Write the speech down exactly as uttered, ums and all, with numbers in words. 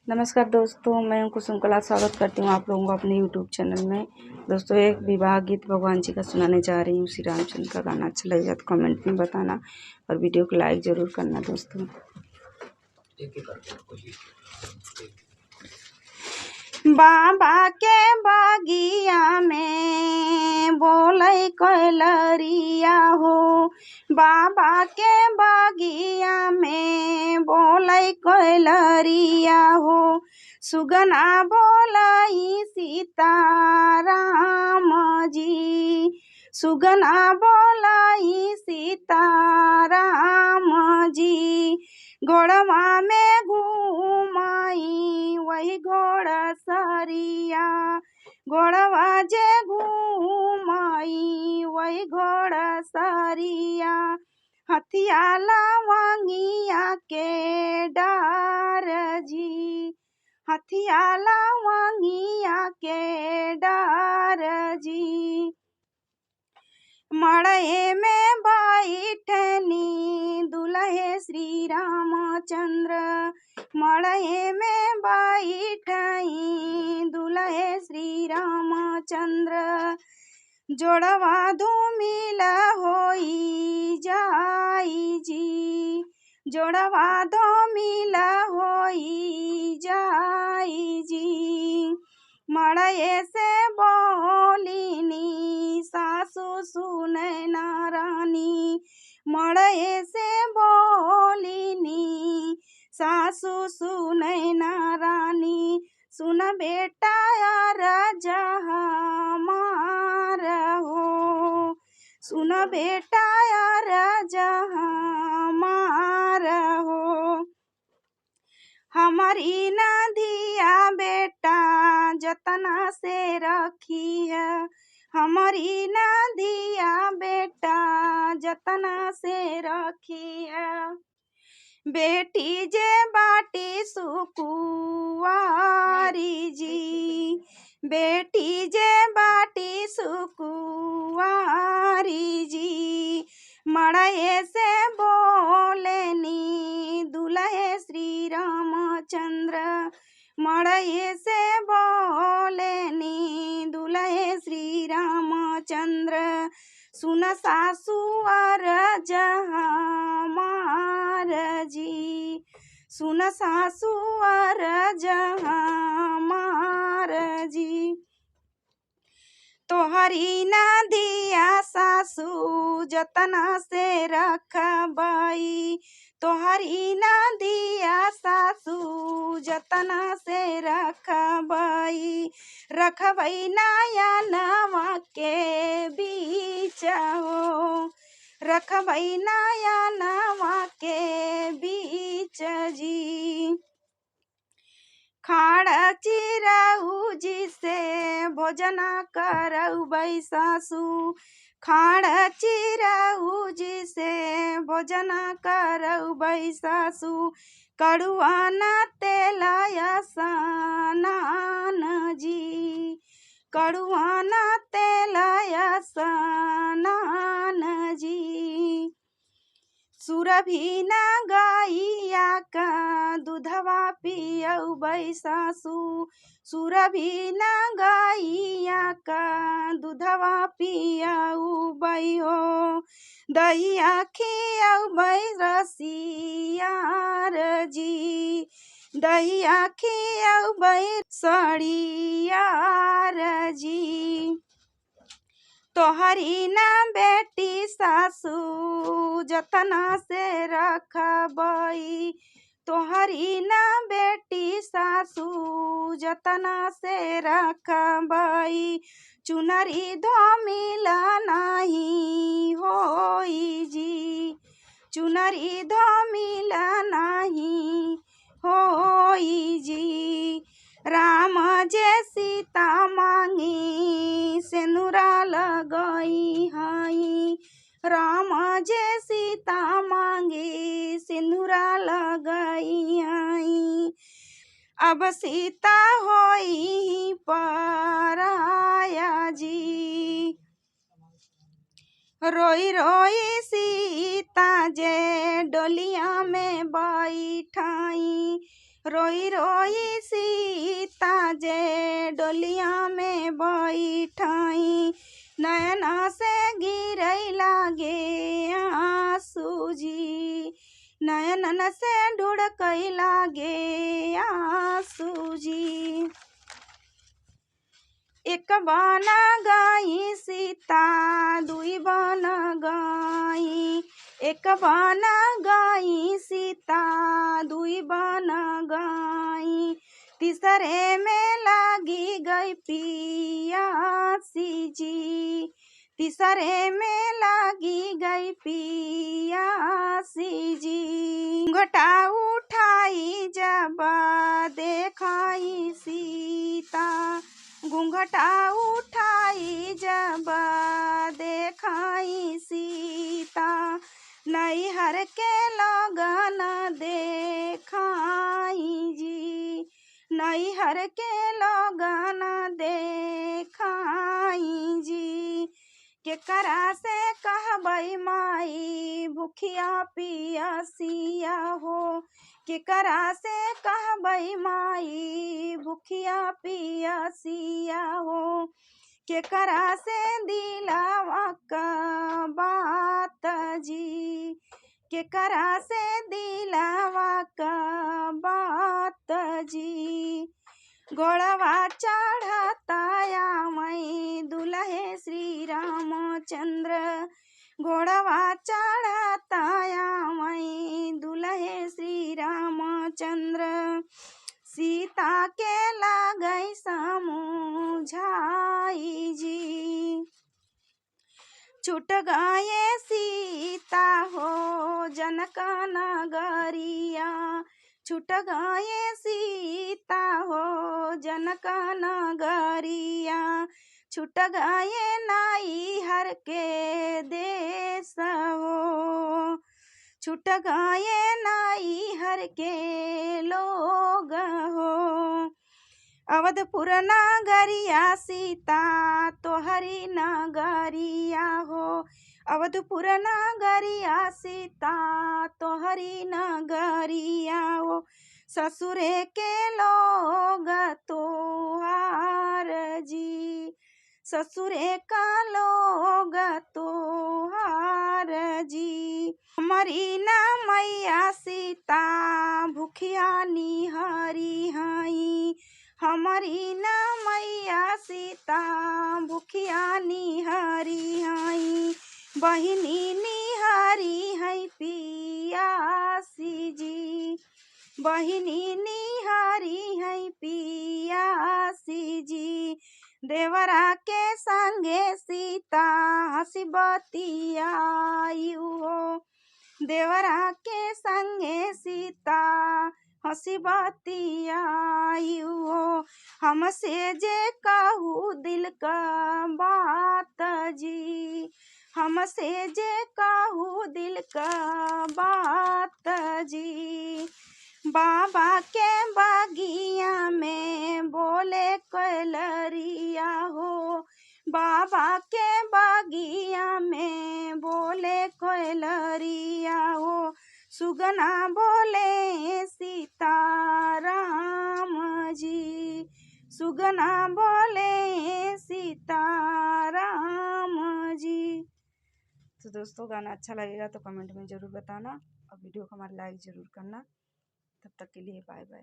नमस्कार दोस्तों, मैं हूं कुसुम कला। स्वागत करती हूं आप लोगों को अपने YouTube चैनल में। दोस्तों, एक विवाह गीत भगवान जी का सुनाने जा रही हूं। श्री रामचंद्र का गाना अच्छा लग जाए तो कमेंट में बताना और वीडियो को लाइक जरूर करना दोस्तों। बाबा के बगिया में बोलै कोइलरिया हो, बाबा के बगिया में बोलै कोइलरिया हो, सुगना बोलै सीताराम जी, सुगना बोलै सीताराम जी। गोड़वा में घूमाई वही घोड़सरिया, गोड़वा जे घूमाई वही घोड़सरिया। हथिया लवंगिया के डार जी, हथिया लवंगिया के डार जी। मड़ई में बैठनी दुलहे श्री रामचंद्र, मड़ई में बैठई दुलहे श्री रामचंद्र। जोड़वा धूमिल होई जाई जी, जोड़वा धूमिल होई जाई जी। मड़ई से बोलिनी सासु सुनैना रानी, मड़ई से बोलिनी सासु सुनैना रानी। सुन बेटा अरज हमार हो, सुन बेटा अरज हमार हो। हमरी नदिया बेटा जतना से रखिह, हमरी नदिया बेटा जतना से रखिह। बेटी जे बाटी सुकुवारी जी, बेटी जे बाटी सुकुवारी जी। मड़ई से बोलेनी दुलहे श्री रामचंद्र, मड़ई से बोलेनी दुलहे श्री रामचंद्र। सुन सासु अरज हमार जी, सुन सासु अरज हमार जी। तोहरी नदिया सासु जतना से रखबई, तोहरी नदिया सासु जतना से रखबई, रखबई नयनवा के बीच हो, रखबई नयनवा के बीच जी। खाड़ चिरऊ जी से भोजन करउबई सासु, खाड़ चिरऊ जी से भोजन करउबई सासु। कड़ुआ न तेल स्नान जी, कड़ुआ न तेल स्नान जी। सुरभि न गइया का दूधवा पियउबई सासु, सुरभि न गइया का दूधवा पियउबई हो। दहिया खियउबई रसियार जी, दहिया खियउबई सड़ियार जी। तोहरी ना बेटी सासु जतना से रखबई, तोहरी ना बेटी सासु जतना से रखबई। चुनरी धमिल नाही होई जी, चुनरी धमिल नाही होई जी। राम जे सीता मांगी सेनुरा लगई हई, राम जे सीता मांगी सेनुरा लगई हई। अब सीता होई पराया जी। रोई रोई सीता जे डोलिया में बैठाई, रोई रोई सीता जे डोलिया में बैठाई, नयना से गिरई लागे आंसू जी, नयनन से ढुड़कई लागे आंसू जी। एक बन गई सीता, दुई बन गई, एक बन गई सीता, दुई बन गई, तीसरे में लागी गई पियासी जी, तीसरे में लागी गई पियासी जी। घुंघटा उठाई जब देखाई सीता, घुंघटा उठाई जब देखाई सीता, नैहर के लोगन देखाई जी, नैहर के लोगन देखाई जी। केकरा से कहबई माई भुखिया पियासिया हो, केकरा से कहबई माई भुखिया पियासिया हो, केकरा से दिलावा का बात जी, केकरा से दिलावा का बात जी। घोड़वा चढ़ता आवई दुलहे श्री रामचंद्र, घोड़वा चढ़ता आवई दुलहे श्री रामचंद्र, सीता के लागई समुझाई जी। छूट गए सीता हो जनक नगरिया, छूट गए सीता हो जनक नगरिया, छूट गए नैहर के देश हो, छूट गए नैहर के लोग हो। अवधपुर नगरिया सीता तोहरी नगरिया हो, अवधपुर नगरिया सीता तोहरी नगरिया हो, ससुरे के लोग तोहार जी, ससुरे का लोग तोहार जी। हमरी ना मैया सीता भुखिया निहरी हई, हमरी ना मैया सीता भुखिया निहरी हई, बहिनी निहरी हई पियासी जी, बहिनी निहरी हई पियासी जी। देवरा के संगे सीता हँसी बतियायु हो, देवरा के संगे सीता हँसी बतियायु हो। हमसे जे कहू दिल का बात जी, हमसे जे कहू दिल का बात जी। बाबा के बगिया में बोले कोयलरिया हो, बाबा के बगिया में बोले कोयलरिया हो, सुगना बोले सीताराम जी, सुगना बोले सीताराम जी। तो दोस्तों, गाना अच्छा लगेगा तो कमेंट में ज़रूर बताना और वीडियो को हमारे लाइक ज़रूर करना। तब तक के लिए बाय बाय।